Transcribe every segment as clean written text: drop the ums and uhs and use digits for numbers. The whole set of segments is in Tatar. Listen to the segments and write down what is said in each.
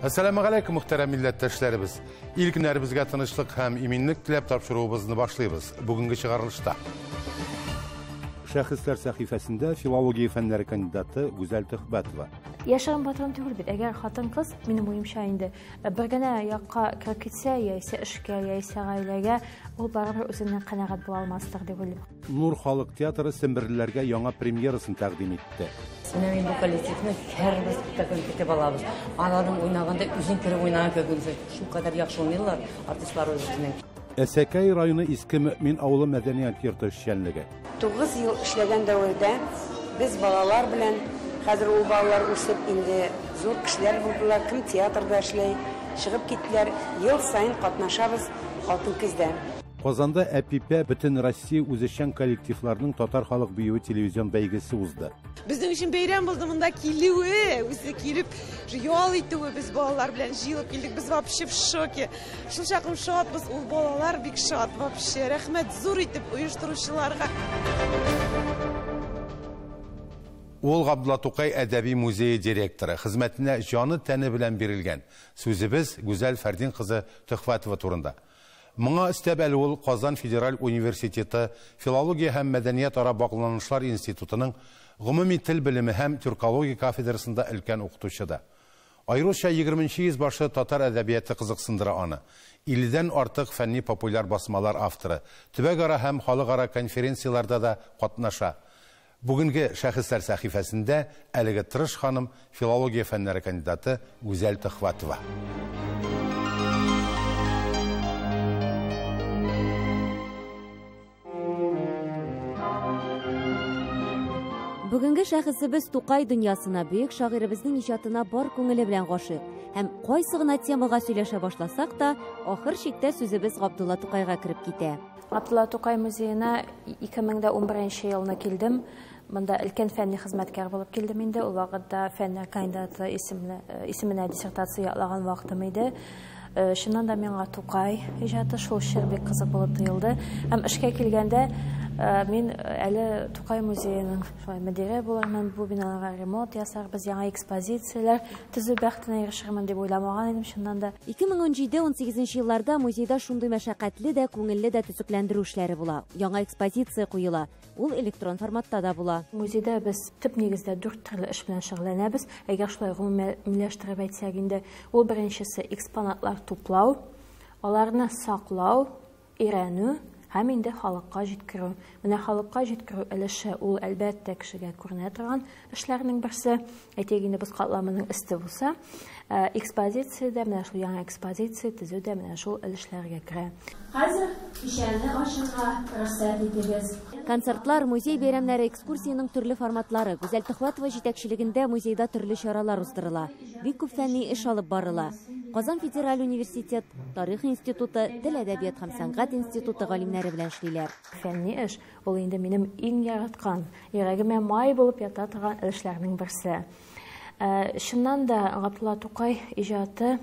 Әссәламегаләйкүм, мөхтәрәм милләттәшләребез. Ил көннәребезгә тынычлык һәм иминлек теләп тапшыруыбызны башлыйбыз. Бүгенге чыгарылышта. Шәхесләр сәхифәсендә филология фәннәре кандидаты Гүзәл Төхбәтова. Яшерен батырын түгел бит. Әгәр хатын-кыз, минем уемча инде, бер генә якка кереп китсә, яисә эшкә, яисә гаиләгә, ул барыбер үзеннән канәгать була алмастыр дип уйлыйм. Нур халык театры семберлеләргә яңа премьерасын тәкъдим итте. Менә мин бу коллективны һәрбер спектакль көтеп алабыз. Аларның уйнаганда үзең кереп уйнаган кебек уйныйсың. Шулкадәр яхшы уйныйлар артистларыбыз безнең. Әсәкәй районы Иске Мөэмин авылы мәдәният йорты эшчәнлеге. 9 ел эшләгән дәвердә без балалар белән, хәзер ул балалар үсеп инде зур кешеләр булдылар, кем театрда эшләй, чыгып киттеләр, ел саен катнашабыз Алтын көздә. Казанда Әпипә Бөтенроссия үзешчән коллективларының татар халык биюе телевизион бәйгесе узды. Безнең өчен бәйрәм булды монда килүе, үзе килеп ял итүе, без балалар белән җыелып килдек, без вообще в шоке. Шул чаклы шатбыз, ул балалар бик шат вообще. Рәхмәт зур итеп оештыручыларга. Ул Габдулла Тукай әдәби музее директоры, хезмәтенә җаны тәне белән бирелгән. Сүзебез Гүзәл Фәрдин кызы Төхвәтова турында. Моңа өстәп әле ул Казан федераль университеты филология һәм мәдәният ара багланышлар институтының гомуми тел белеме һәм тюркология кафедрасында өлкән укытучы да. Аеруча 20 йөз башы татар әдәбияты кызыксындыра аны. 50-дән артык фәнни популяр басмалар авторы. Төбәкара һәм халыкара конференцияләрдә дә катнаша. Бүгенге шәхесләр сәхифәсендә әлеге тырыш ханым филология фәннәре кандидаты Гүзәл Төхвәтова. Бүгенге шәхесебез Тукай дөньясына, бөек шагыйребезнең иҗатына бар күңеле белән гашыйк. Һәм кайсы гына темага сөйләшә башласак та, ахыр чиктә сүзебез Габдулла Тукайга кереп китә. Габдулла Тукай музеена 2011 елны килдем. Монда өлкән фәнни хезмәткәр булып килдем инде. Ул вакытта фәннәр кандидаты исеменә диссертация ятлаган вакытым иде. Чыннан да миңа Тукай иҗаты шул чор бик кызык булып тоелды. Һәм эшкә килгәндә мин әле Тукай музееның шулай мөдире булырмын, бу биналарга ремонт ясарбыз, яңа экспозицияләр төзү бәхетенә ирешермен дип уйламаган идем чыннан да. 2017-18 елларда музейда шундый мәшәкатьле дә, күңелле дә төзекләндерү эшләре була. Яңа экспозиция куела. Ул электрон форматта да була. Музейда без төп нигездә 4 төрле эш белән шөгыльләнәбез. Әгәр шулай гомумиләштереп әйтсәк инде, ул беренчесе экспонатлар туплау, аларны саклау, өйрәнү һәм инде халыкка җиткерү. Менә халыкка җиткерү өлеше ул әлбәттә кешегә күренә торган эшләрнең берсе. Әйтик инде без катламының өсте булса, экспозициядә менә шул яңа экспозиция төзү дә менә шул өлешләргә керә. Хәзер кичәне ачырга рөхсәт итегез. Концертлар, музей бәйрәмнәре, экскурсиянең төрле форматлары. Гүзәл Төхвәтова җитәкчелегендә музейда төрле чаралар уздырыла. Бик күп фәнни эш алып барыла. Казан федераль университет, Тарих институты, Тел, әдәбият һәм сәнгать институты галимнәре белән эшлиләр. Фәнни эш ул инде минем иң яраткан, йөрәгемә май булып ята торган эшләрнең берсе. Чыннан да Габдулла Тукай иҗаты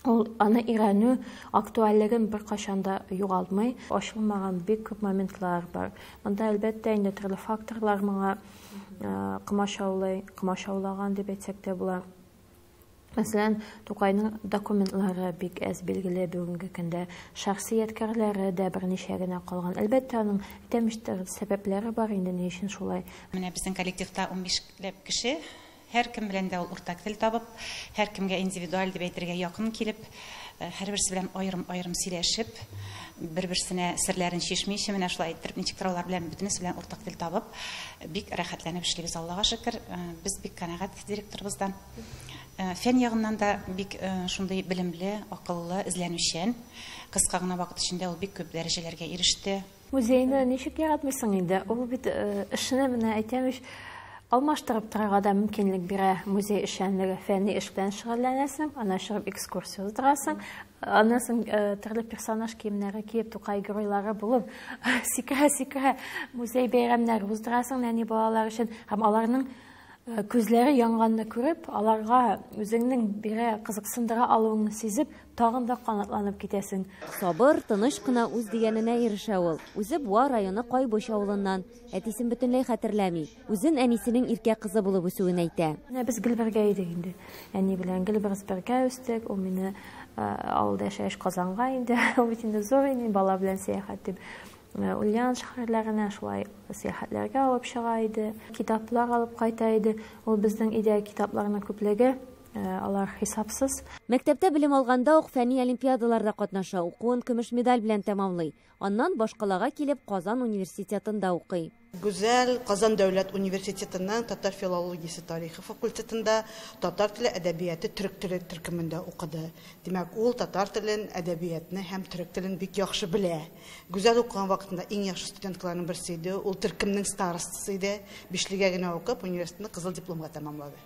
ул аны өйрәнү актуальлеген бер кайчан да югалтмый. Ачылмаган бик күп моментлар бар. Монда әлбәттә инде төрле факторлар моңа комачаулый, комачаулаган дип әйтсәк тә була. Мәсәлән, Тукайның документлары бик әз билгеле бүгенге көндә. Шәхси ядкәрләре дә берничә генә калган. Әлбәттә, аның әйтәмештер сәбәпләре бар инде, ни өчен шулай. Менә безнең коллективта 15ләп кеше, һәркем белән дә ул уртак тел табып, һәркемгә индивидуаль дип әйтергә якын килеп, һәрберсе белән аерым-аерым сөйләшеп, бер-берсенә серләрен чишмичә, менә шулай иттереп, ничектер алар белән бөтенесе белән уртак тел табып, бик рәхәтләнеп эшлибез, Аллага шөкер. Без бик канәгать директорыбыздан. Фән ягыннан да бик шундый белемле, акыллы, эзләнүчән. Кыска гына вакыт эчендә ул бик күп дәрәҗәләргә иреште. Музейны ничек яратмыйсың инде? Ул бит эшне менә әйтәм ич, алмаштырып торырга да мөмкинлек бирә музей эшчәнлеге. Фәнни эш белән шөгыльләнәсең, аннан чыгып экскурсия уздырасың, аннан соң төрле персонаж киемнәре киеп, Тукай геройлары булып, сикерә-сикерә музей бәйрәмнәре уздырасың нәни балалар өчен һәм аларның Күзләре янганны күреп, аларга үзеңнең бирә кызыксындыра алуыңны сизеп, тагын да канатланып китәсең. Сабыр, тыныч кына үз дигәненә ирешә ул. Үзе Буа районы Кайбыч авылыннан. Әтисен бөтенләй хәтерләми. Үзен әнисенең иркә кызы булып үсүен әйтә. Менә без гел бергә идек инде. Әни белән гел без бергә үстек. Ул мине авылда яшәгәч Казанга инде, ул бит инде зур инде бала белән сәяхәт дип. Ульян шәһәрләренә шулай сәяхәтләргә алып чыга иде, китаплар алып кайта иде. Ул безнең өйдә китапларның күплеге, алар хисапсыз. Мәктәптә белем алганда ук фәнни олимпиадаларда катнаша, укуын көмеш медаль белән тәмамлый. Аннан башкалага килеп Казан университетында укый. Гүзәл Казан дәүләт университетының татар филологиясе тарихы факультетында татар теле, әдәбияты, төрек теле төркемендә укыды. Димәк, ул татар телен, әдәбиятны һәм төрек телен бик яхшы белә. Гүзәл укыган вакытында иң яхшы студентларның берсе иде. Ул төркемнең старостасы иде. Бишлегә генә укып, университетны кызыл дипломга тәмамлады.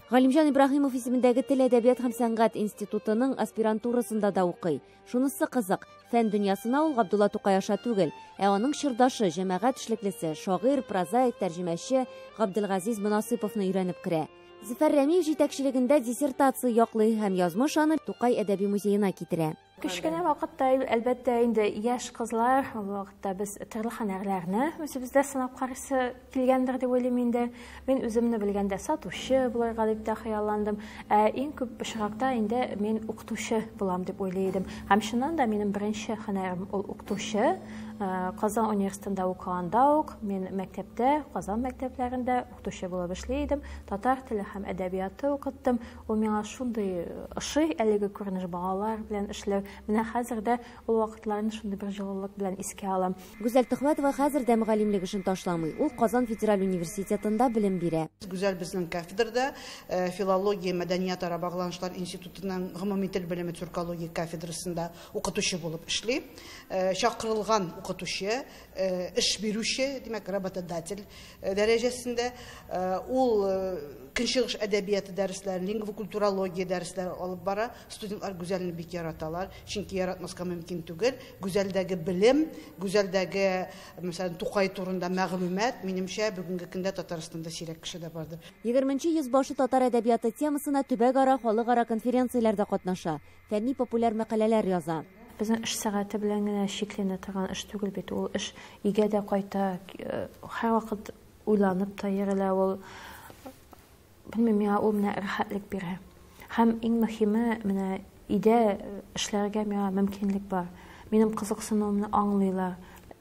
Галимҗан Ибраһимов исемендәге тел, әдәбият һәм сәнгать институтының аспирантурасында да укый. Шунысы кызык, фән дөньясына ул Габдулла Тукай аша түгел, ә аның чордашы, җәмәгать эшлеклесе, шагыйрь, прозаик, тәрҗемәче Габделгазиз Монасыповны өйрәнеп керә. Зөфәр Рәмиев җитәкчелегендә диссертация яклый һәм язмыш аны Тукай әдәби музеена китерә. Кечкенә вакытта, әлбәттә, инде яшь кызлар, ул вакытта без төрле һөнәрләрне үзебездә сынап карыйсы килгәндер дип уйлыйм инде. Мин үземне белгәндә сатучы булырга дип тә хыялландым. Ә иң күп очракта инде мин укытучы булам дип уйлый идем. Һәм чыннан да минем беренче һөнәрем ул укытучы. Казан университетында укыганда ук мин мәктәптә, Казан мәктәпләрендә укытучы булып эшли идем. Татар теле һәм әдәбияты укыттым. Ул миңа шундый ошый әлеге күренеш, балалар белән эшләү. Менә хәзер дә ул вакытларны шундый бер җылылык белән искә алам. Гүзәл Төхвәтова хәзер дә мөгаллимлек эшен ташламый. Ул Казан федераль университетында белем бирә. Гүзәл безнең кафедрада филология, мәдәниятара багланышлар институтының гомуми тел белеме тюркология кафедрасында укытучы булып эшли. Чакырылган укытучы, эш бирүче, димәк, работодатель дәрәҗәсендә. Ул көнчыгыш әдәбияты дәресләре, лингвокультурология дәресләре алып бара. Студентлар Гүзәлне бик яраталар, чөнки яратмаска мөмкин түгел. Гүзәлдәге белем, Гүзәлдәге, мәсәлән, Тукай турында мәгълүмат, минемчә, бүгенге көндә Татарстанда сирәк кеше дә бардыр. 20 йөз башы татар әдәбияты темасына төбәкара, халыкара конференцияләрдә катнаша, фәнни популяр мәкаләләр яза. Безнең эш сәгате белән генә чикләнә торган эш түгел бит. Ул эш өйгә дә кайта, һәрвакыт уйланып та йөрелә ул. Белмим, миңа ул менә рәхәтлек бирә. Һәм иң мөһиме, менә өйдә эшләргә миңа мөмкинлек бар. Минем кызыксынуымны аңлыйлар.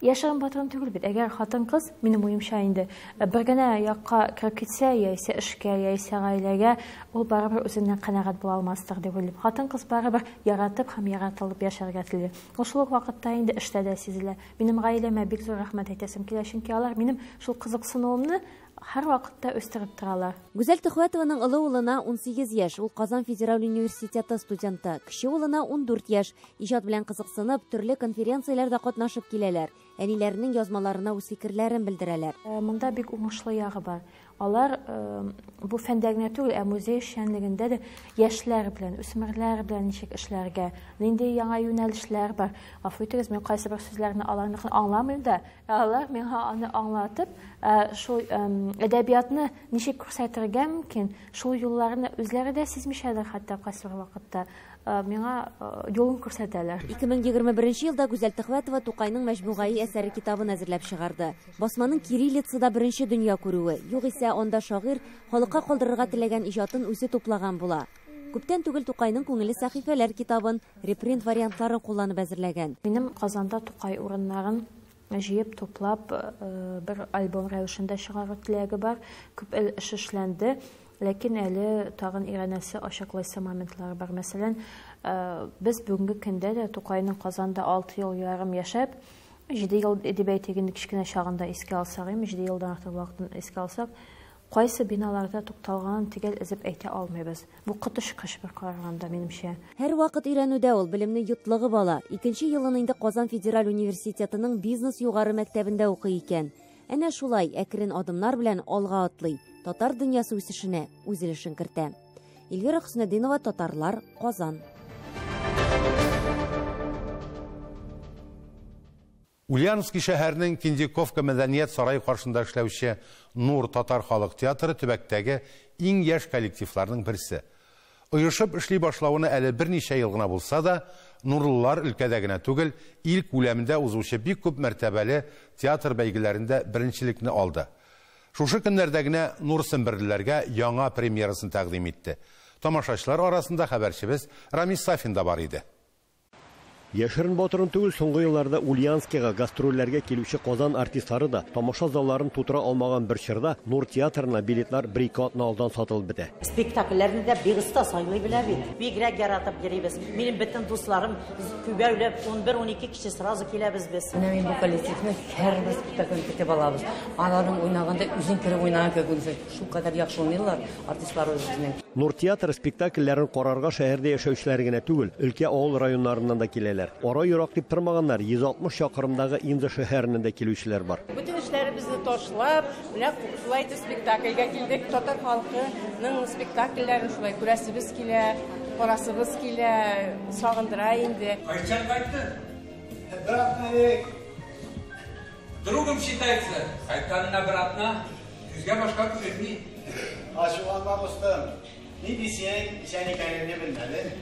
Яшерен батырын түгел бит. Әгәр хатын-кыз, минем уемча инде, бер генә якка кереп китсә, яисә эшкә, яисә гаиләгә, ул барыбер үзеннән канәгать була алмастыр дип уйлыйм. Хатын-кыз барыбер яратып һәм яратылып яшәргә тели. Ул шул ук вакытта инде эштә дә сизелә. Минем гаиләмә бик зур рәхмәт әйтәсем килә, чөнки алар минем шул кызыксынуымны һәр вакытта үстереп торалар. Гүзәл Төхвәтованың олы улына 18 яшь, ул Казан федераль университеты студенты. Кече улына 14 яшь. Иҗат белән кызыксынып, төрле конференцияләрдә катнашып киләләр. Әниләренең язмаларына үз фикерләрен белдерәләр. Монда бик уңышлы ягы бар. Алар бу фәндә генә түгел, ә музей эшчәнлегендә дә яшьләр белән, үсмерләр белән ничек эшләргә, нинди яңа юнәлешләр бар. Гафу итегез, мин кайсы бер сүзләрне аларныкын аңламыйм да, алар миңа аны аңлатып, шул әдәбиятны ничек күрсәтергә мөмкин, шул юлларны үзләре дә сизмичәдер хәтта кайсы бер вакытта миңа юлын күрсәтәләр. 2021 елда Гүзәл Төхвәтова Тукайның мәҗмугаи әсәре китабын әзерләп чыгарды. Басманың кириллицада беренче дөнья күрүе, югыйсә анда шагыйрь халыкка калдырырга теләгән иҗатын үзе туплаган була. Күптән түгел Тукайның күңелле сәхифәләр китабын репринт вариантларын кулланып әзерләгән. Минем Казанда Тукай урыннарын җыеп туплап бер альбом рәвешендә чыгару теләге бар. Күп эш эшләнде. Ләкин әле тагын өйрәнәсе, ачыклайсы моментлар бар. Мәсәлән, без бүгенге көндә дә Тукайның Казанда 6 ел ярым яшәп, 7 ел дип әйтик инде, кечкенә чагында искә алсак, 7 елдан артык вакытын искә алсак, кайсы биналарда тукталганын төгәл эзеп әйтә алмыйбыз. Бу коточкыч бер караганда, минемчә. Һәр вакыт өйрәнүдә ул белемне йотлыгып ала. Икенче елын инде Казан федераль университетының бизнес югары мәктәбендә укый икән. Әнә шулай әкрен адымнар белән алга атлый, татар дөньясы үсешенә үз өлешен кертә. Эльвира Хөснетдинова, Татарлар, Казан. Ульяновский шәһәренең Киндяковка мәдәният сарае каршында эшләүче Нур татар халык театры төбәктәге иң яшь коллективларның берсе. Оешып эшли башлавына әле берничә ел гына булса да, нурлылар өлкәдә генә түгел, ил күләмендә узучы бик күп мәртәбәле театр бәйгеләрендә беренчелекне алды. Шушы көннәрдә генә Нур семберлеләргә яңа премьерасын тәкъдим итте. Тамашачылар арасында хәбәрчебез Рамис Сафин да бар иде. Яшерен батырын түгел, соңгы елларда Ульяновскига гастрольләргә килүче Казан артистлары да тамаша залларын тутыра алмаган бер чорда Нур театрына билетлар бер-ике атна алдан сатылып бетә. Спектакльләрне дә бик оста сайлый белә бит. Бигрәк яратып йөрибез. Минем бөтен дусларым күбәүләп 11-12 кеше сразу киләбез без. Менә мин бу коллективны һәрбер спектакльне көтеп алабыз. Аларның уйнаганда үзең кереп уйнаган кебек уйныйсың. Шулкадәр яхшы уйныйлар артистларыбыз безнең. Нур театры спектакльләрен карарга шәһәрдә яшәүчеләр генә түгел, өлкә авыл районнарыннан да киләләр. Ара ерак дип тормаганнар, 160 чакрымдагы Инза шәһәреннән дә килүчеләр бар. Бөтен эшләребезне ташлап, менә шулай итеп спектакльгә килдек. Татар халкының спектакльләрен шулай күрәсебез килә, карасыбыз килә, сагындыра инде. Кайчан кайтты? Бер атна элек. Другом считается. Кайтканына бер атна, күзгә башка күренми. Ачуланма, дустым. Ни дисең, исән икәнеңне белмәдем.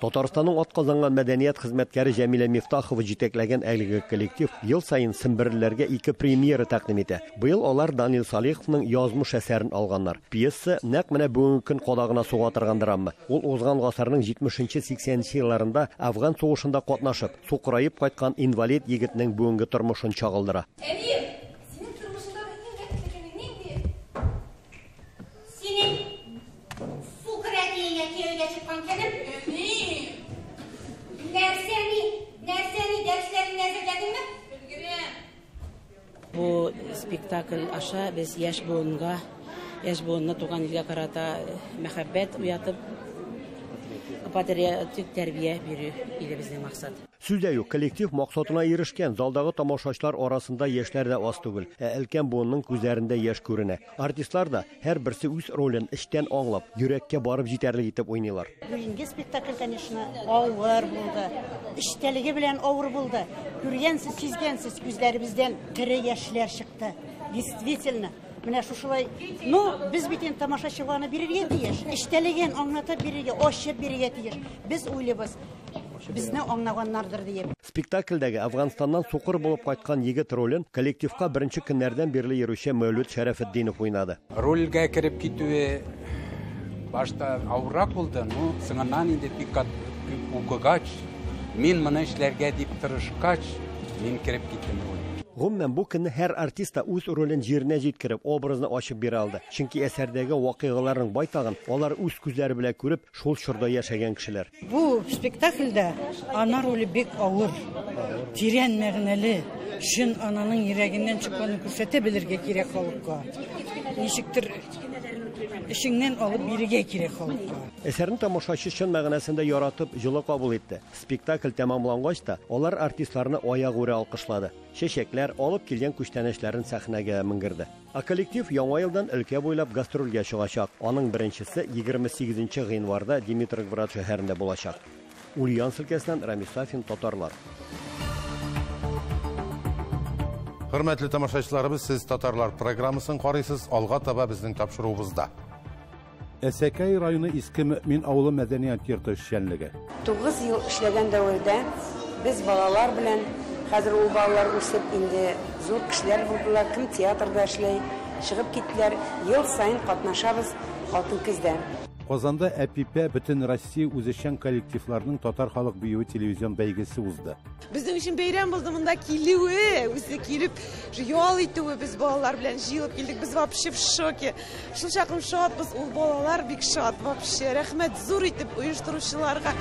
Татарстанның атказанган мәдәният хезмәткәре Җәмилә Мифтахова җитәкләгән әлеге коллектив ел саен семберлеләргә ике премьера тәкъдим итә. Быел алар Данил Салиховның Язмыш әсәрен алганнар. Пьеса нәкъ менә бүгенге көн кадагына суга торган драма. Ул узган гасырның 70-80 елларында Афган сугышында катнашып, сукыраеп кайткан инвалид егетнең бүгенге тормышын чагылдыра. Әмир, синең тормышыңдагы иң бәхетле көнең нинди? Синең сукыр әтиеңә кияүгә чыккан көнем? Әни! Нәрсә ни? Нәрсә ни? Дәресләреңне әзерләдеңме? Өлгерәм. Бу спектакль аша без яшь буынга, яшь буынны туган илгә карата мәхәббәт уятып, патриотик тәрбия бирү иде безнең максат. Сүз дә юк, коллектив максатына ирешкән. Залдагы тамашачылар арасында яшьләр дә аз түгел, ә өлкән буынның күзләрендә яшь күренә. Артистлар да һәрберсе үз ролен эчтән аңлап, йөрәккә барып җитәрлек итеп уйныйлар. Бүгенге спектакль, конечно, авыр булды. Эчтәлеге белән авыр булды. Күргәнсез, сизгәнсез, күзләребездән тере яшьләр чыкты. Действительно, менә шушылай, ну, без бит инде тамашачыга аны бирергә тиеш, эчтәлеген аңлатып бирергә, ачып бирергә тиеш. Без уйлыйбыз, безне аңлаганнардыр диеп. Спектакльдәге Афганистаннан сукыр булып кайткан егет ролен коллективка беренче көннәрдән бирле йөрүче Мәүлүд Шәрәфетдинов уйнады. Рольгә кереп китүе башта авыррак булды, ну, соңыннан инде бик күп укыгач, мин моны эшләргә дип тырышкач, мин кереп киттем рольгә. Гомумән, бу көнне һәр артист та үз ролен җиренә җиткереп, образны ачып бирә алды. Чөнки әсәрдәге вакыйгаларның байтагын алар үз күзләре белән күреп, шул чорда яшәгән кешеләр. Бу спектакльдә ана роле бик авыр, тирән мәгънәле, чын ананың йөрәгеннән чыкканын күрсәтә белергә кирәк халыкка. Ничектер эчеңнән алып бирергә кирәк халыкка. Әсәрне тамашачы чын мәгънәсендә яратып, җылы кабул итте. Спектакль тәмамлангач та, алар артистларны аягүрә алкышлады. Чәчәкләр алып килгән күчтәнәчләрен сәхнәгә менгерде. Ә коллектив яңа елдан өлкә буйлап гастрольгә чыгачак. Аның беренчесе 28 гыйнварда Димитровград шәһәрендә булачак. Ульяновск өлкәсеннән Рамис Сафин, Татарлар. Хөрмәтле тамашачыларыбыз, сез Татарлар программасын карыйсыз, алга таба безнең тапшыруыбызда. Әсәкәй районы Иске Мөмин авылы мәдәният йорты эшчәнлеге. 9 ел эшләгән дәвердә без балалар белән, хәзер ул балалар үсеп инде зур кешеләр булдылар, кем театрда эшләй, чыгып киттеләр. Ел саен катнашабыз Алтын көздә. Казанда Әпипә бөтен Россия үзешчән коллективларының татар халык биюе телевизион бәйгесе узды. Безнең өчен бәйрәм булды монда килүе, үзе килеп ял итүе, без балалар белән җыелып килдек, без вообще в шоке. Шул чаклы шатбыз, ул балалар бик шат вообще. Рәхмәт зур итеп оештыручыларга.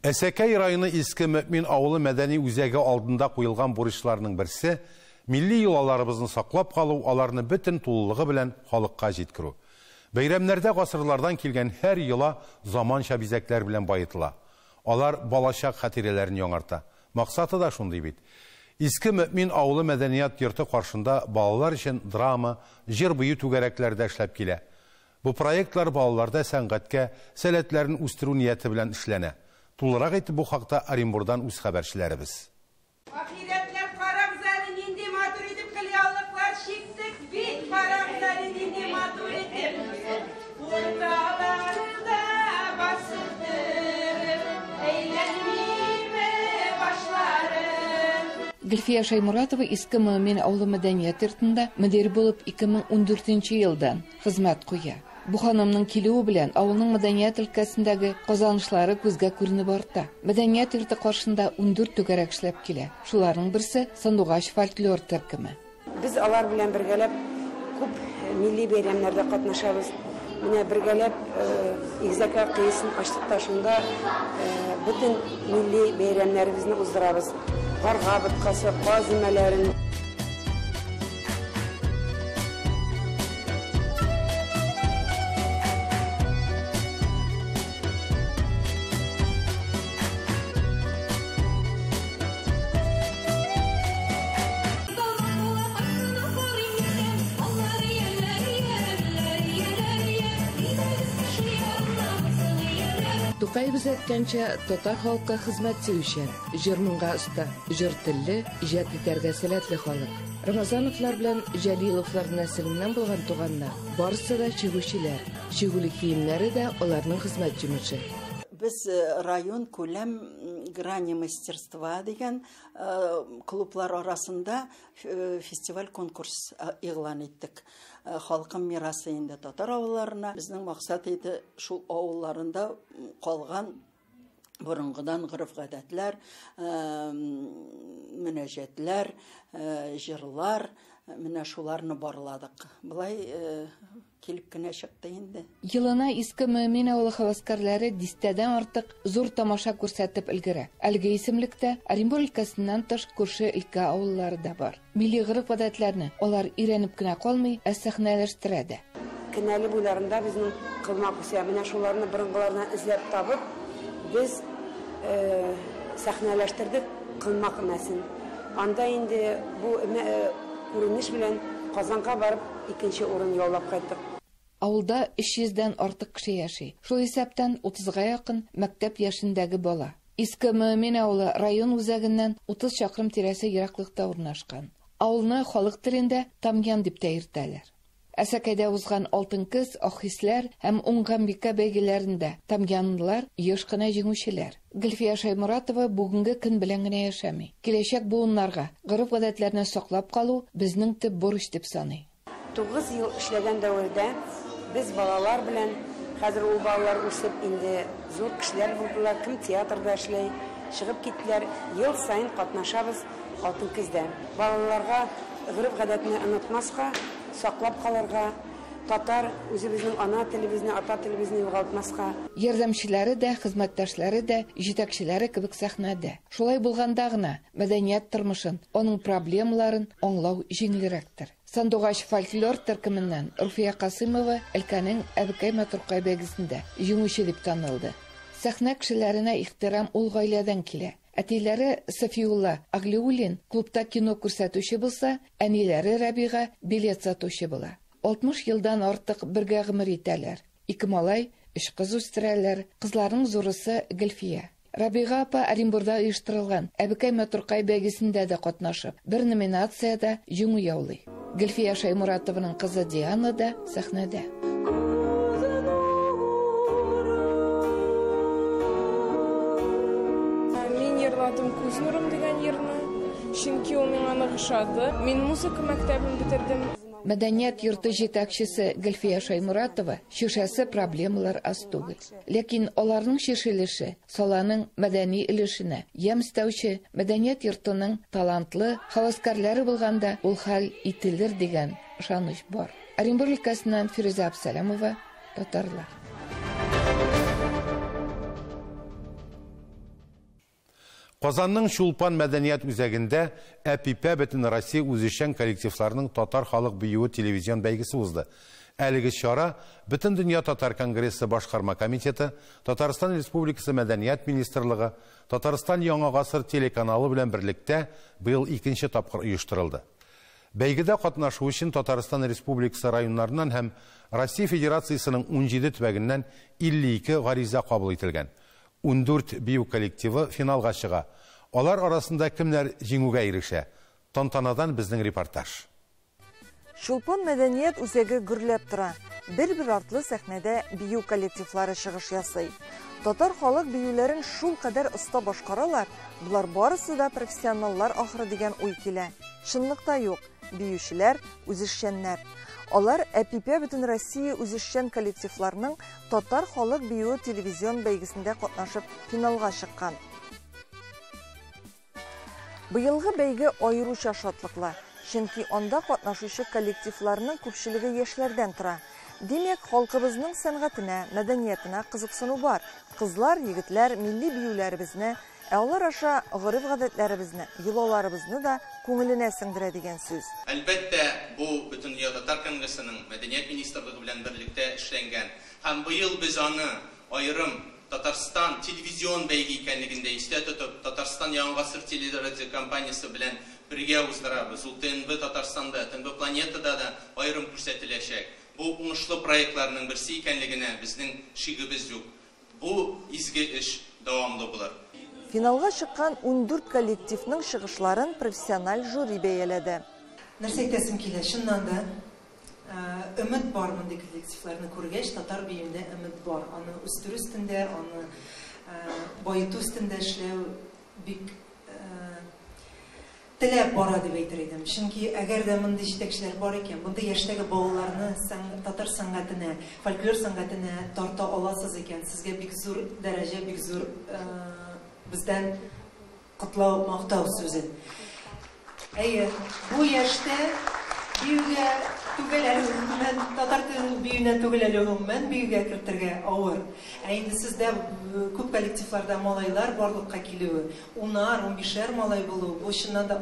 Әсәкәй районы Иске Мөмин авылы мәдәни үзәге алдында куелган бурычларның берсе милли йолаларыбызны саклап калу, аларны бөтен тулылыгы белән халыкка җиткерү. Бәйрәмнәрдә гасырлардан килгән һәр йола заманча бизәкләр белән байытыла. Алар балачак хатирәләрен яңарта. Максаты да шундый бит. Иске Мөмин авылы мәдәният йорты каршында балалар өчен драма, җыр-бию түгәрәкләре дә эшләп килә. Бу проектлар балаларда сәнгатькә сәләтләрен үстерү нияте белән эшләнә. Тулырак итеп бу хакта Оренбурдан үз хәбәрчеләребез. Ахирәтләр, карагыз әле, нинди матур итеп кылъяулыклар чиктек бит, карагыз әле, нинди матур итеп. Урталарында басып торып, әйләнмиме башларым. Гөлфия Шәйморатова Иске Мөэмин авылы мәдәният йортында мөдир булып 2014 нче елдан хезмәт куя. Бу ханымның килүе белән авылның мәдәният өлкәсендәге казанышлары күзгә күренеп арта. Мәдәният йорты каршында 14 түгәрәк эшләп килә. Шуларның берсе Сандугач фольклор төркеме. Без алар белән бергәләп күп милли бәйрәмнәрдә катнашабыз. Менә бергәләп Игезәкләр коесын ачтык та шунда бөтен милли бәйрәмнәребезне уздырабыз. Карга боткасы, каз өмәләрен. Тукаебыз әйткәнчә, татар халкы хезмәт сөючән, җыр-моңга оста, җыр телле, иҗат итәргә сәләтле халык. Рамазановлар белән Җәлиловлар нәселеннән булган туганнар барысы да чигүчеләр. Чигүле киемнәре дә аларның хезмәт җимеше. Без район күләм Грани мастерства дигән клублар арасында фестиваль-конкурс игълан иттек. Халкым мирасы инде татар авылларына. Безнең максат иде шул авылларында калган борынгыдан гореф-гадәтләр, мөнәҗәтләр, җырлар, менә шуларны барладык. Болай килеп кенә чыкты инде. Елына Иске Мөэмин авылы һәвәскәрләре дистәдән артык зур тамаша күрсәтеп өлгерә. Әлеге исемлектә Оренбур өлкәсеннән тыш күрше өлкә авыллары да бар. Милли гореф-гадәтләрне алар өйрәнеп кенә калмый, ә сәхнәләштерә дә. Кенәле буйларында безнең кылмак үсә. Менә шуларны борынгылардан эзләп табып, без сәхнәләштердек кылмак өмәсен. Анда инде бу өмә күренеш белән Казанга барып икенче урын яулап кайттык. Авылда 300 дән артык кеше яши. Шул исәптән 30га якын мәктәп яшендәге бала. Иске Мөэмин авылы район үзәгеннән 30 чакрым тирәсе ераклыкта урнашкан. Авылны халык телендә Тамьян дип тә йөртәләр. Әсәкәйдә узган Алтын көз, Ак хисләр һәм Уңганбикә бәйгеләрендә тамьянлылар еш кына җиңүчеләр. Гөлфия Шәйморатова бүгенге көн белән генә яшәми. Киләчәк буыннарга гореф-гадәтләрне саклап калу безнең төп бурыч дип саный. 9 ел эшләгән дәвердә без балалар белән, хәзер ул балалар үсеп инде зур кешеләр булдылар, кем театрда эшли, чыгып киттеләр, ел саен катнашабыз Алтын көздә. Балаларга гореф-гадәтне онытмаска, саклап калырга, татар, үзебезнең ана телебезне, ата телебезне югалтмаска. Ярдәмчеләре дә, хезмәттәшләре дә, җитәкчеләре кебек сәхнәдә. Шулай булганда гына мәдәният тормышын, аның проблемаларын аңлау җиңелрәктер. Сандугач фольклор төркеменнән Руфия Касыймова өлкәнең Әбекәй Матуркай бәйгесендә җиңүче дип танылды. Сәхнә кешеләренә ихтирам ул гаиләдән килә. Әтиләре Сафиулла Аглиуллин клубта кино күрсәтүче булса, әниләре Рәбига билет сатучы була. 60 елдан артык бергә гомер итәләр. Ике малай, өч кыз үстерәләр. Кызларның зурысы Гөлфия. Рәбига апа Оренбурда оештырылган Әбекәй Матуркай бәйгесендә дә катнашып, бер номинациядә җиңү яулый. Гөлфия Шәйморатованың кызы Диана да сәхнәдә. Мин йырладым Күз нурым дигән йырны, чөнки ул миңа нык ошады. Мин музыка мәктәбен бетердем. Мәдәният йорты җитәкчесе Гөлфия Шәйморатова чишәсе проблемалар аз түгел. Ләкин аларның чишелеше саланың мәдәни өлешенә ямь өстәүче мәдәният йортының талантлы һәвәскәрләре булганда ул хәл ителер дигән ышаныч бар. Оренбур өлкәсеннән Фирүзә Абсалямова, Татарлар. Казанның Чулпан мәдәният үзәгендә Әпипә бөтен Россия үзешчән коллективларының татар халык биюе телевизион бәйгесе узды. Әлеге чара Бөтендөнья татар конгрессы башкарма комитеты, Татарстан Республикасы Мәдәният министрлыгы, Татарстан Яңа гасыр телеканалы белән берлектә быел икенче тапкыр оештырылды. Бәйгедә катнашу өчен Татарстан Республикасы районнарыннан һәм Россия Федерациясенең 17 төбәгеннән 52 гариза кабул ителгән. 14 бию коллективы финалга чыга. Алар арасында кемнәр җиңүгә ирешә? Тантанадан безнең репортаж. Чулпан мәдәният үзәге гөрләп тора. Бер-бер артлы сәхнәдә бию коллективлары чыгыш ясый. Татар халык биюләрен шулкадәр оста башкаралар, болар барысы да профессионаллар ахры дигән уй килә. Чынлыкта юк, биючеләр үзешчәннәр. Алар Әпипә Бөтенроссия үзешчән коллективларының татар халык биюе телевизион бәйгесендә катнашып финалга чыккан. Быелгы бәйге аеруча шатлыклы, чөнки анда катнашучы коллективларның күпчелеге яшьләрдән тора. Димәк, халкыбызның сәнгатенә, мәдәниятенә кызыксыну бар. Кызлар, егетләр милли биюләребезне, ә алар аша гореф-гадәтләребезне, йолаларыбызны да күңеленә сеңдерә дигән сүз. Әлбәттә, бу Бөтендөнья татар конгрессының Мәдәният министрлыгы белән берлектә эшләнгән һәм быел без аны аерым Татарстан телевизион бәйге икәнлеген дә истә тотып, Татарстан Яңа гасыр телерадиокомпаниясе белән бергә уздырабыз. Ул ТНВ Татарстанда, ТНВ Планетада да аерым күрсәтеләчәк. Бу уңышлы проектларның берсе икәнлегенә безнең шигебез юк. Бу изге эш дәвамлы булыр. Финалга чыккан 14 коллективның чыгышларын профессиональ жюри бәяләде. Нәрсә әйтәсем килә, чыннан да, өмет бар мондый коллективларны күргәч, татар биюендә өмет бар. Аны үстерү өстендә, аны баету өстендә эшләү бик теләп бара дип әйтер идем. Чөнки әгәр дә мондый җитәкчеләр бар икән, мондый яшьтәге балаларны татар сәнгатенә, фольклор сәнгатенә тарта аласыз икән, сезгә бик зур дәрәҗә, бик зур бездән котлау, мактау сүзе. Әйе, бу яшьтә биюгә түгел әле гомумән, татар телен биюенә түгел әле гомумән биюгә кертергә авыр. Ә инде сездә күп коллективларда малайлар барлыкка килүе, унар, унбишәр малай булу, бу чыннан да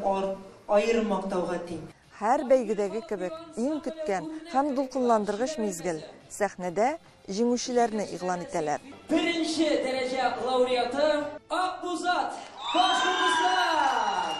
аерым мактауга тиң. Һәр бәйгедәге кебек иң көткән һәм дулкынландыргыч мизгел сәхнәдә җиңүчеләрне игълан итәләр. Беренче дәрәҗә лауреаты Акбузат, Башкортстан!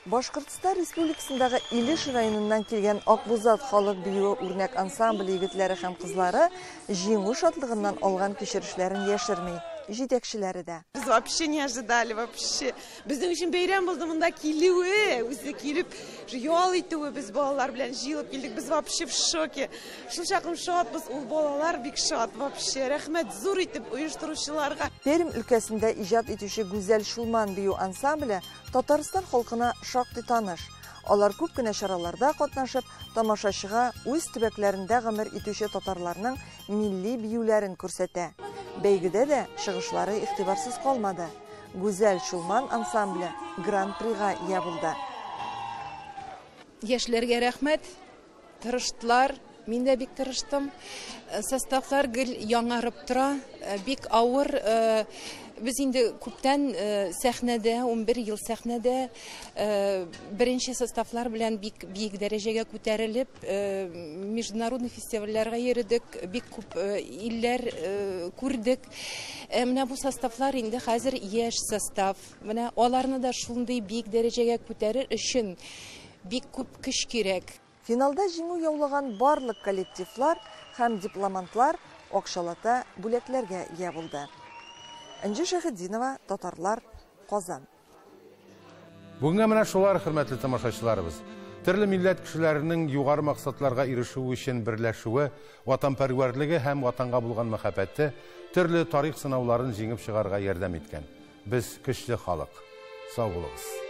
Башкортстан Республикасындагы Илеш районыннан килгән Акбузат халык биюе үрнәк ансамбле егетләре һәм кызлары җиңү шатлыгыннан алган кичерешләрен яшерми, җитәкчеләре дә. Без вообще не ожидали, вообще. Безнең өчен бәйрәм булды монда килүе, үзе килеп ял итүе, без балалар белән җыелып килдек, без вообще в шоке. Шул чаклы шатбыз, ул балалар бик шат вообще. Рәхмәт зур итеп оештыручыларга. Пермь өлкәсендә иҗат итүче Гүзәл Чулман бию ансамбле Татарстан халкына шактый таныш. Алар күп кенә чараларда катнашып, тамашачыга үз төбәкләрендә гомер итүче татарларның милли биюләрен күрсәтә. Бәйгедә дә чыгышлары игътибарсыз калмады. Гүзәл Чулман ансамбле Гран-прига ия булды. Яшьләргә рәхмәт, тырыштылар. Мин дә бик тырыштым. Составлар гел яңарып тора, бик авыр. Без инде күптән сәхнәдә, 11 ел сәхнәдә, беренче составлар белән бик биек дәрәҗәгә күтәрелеп, международный фестивальләргә йөрдек, бик күп илләр күрдек. Менә бу составлар инде хәзер яшь состав. Менә аларны да шундый биек дәрәҗәгә күтәрер өчен бик күп көч кирәк. Финалда җиңү яулаган барлык коллективлар һәм дипломантлар акчалата бүләкләргә ия булды. Энҗе Шәһетдинова, Татарлар, Казан. Бүгенгә менә шулар, хөрмәтле тамашачыларыбыз. Төрле милләт кешеләренең югары максатларга ирешүе өчен берләшүе, ватанпәрвәрлеге һәм ватанга булган мәхәббәте төрле тарих сынауларын җиңеп чыгарга ярдәм иткән. Без көчле халык. Сау булыгыз.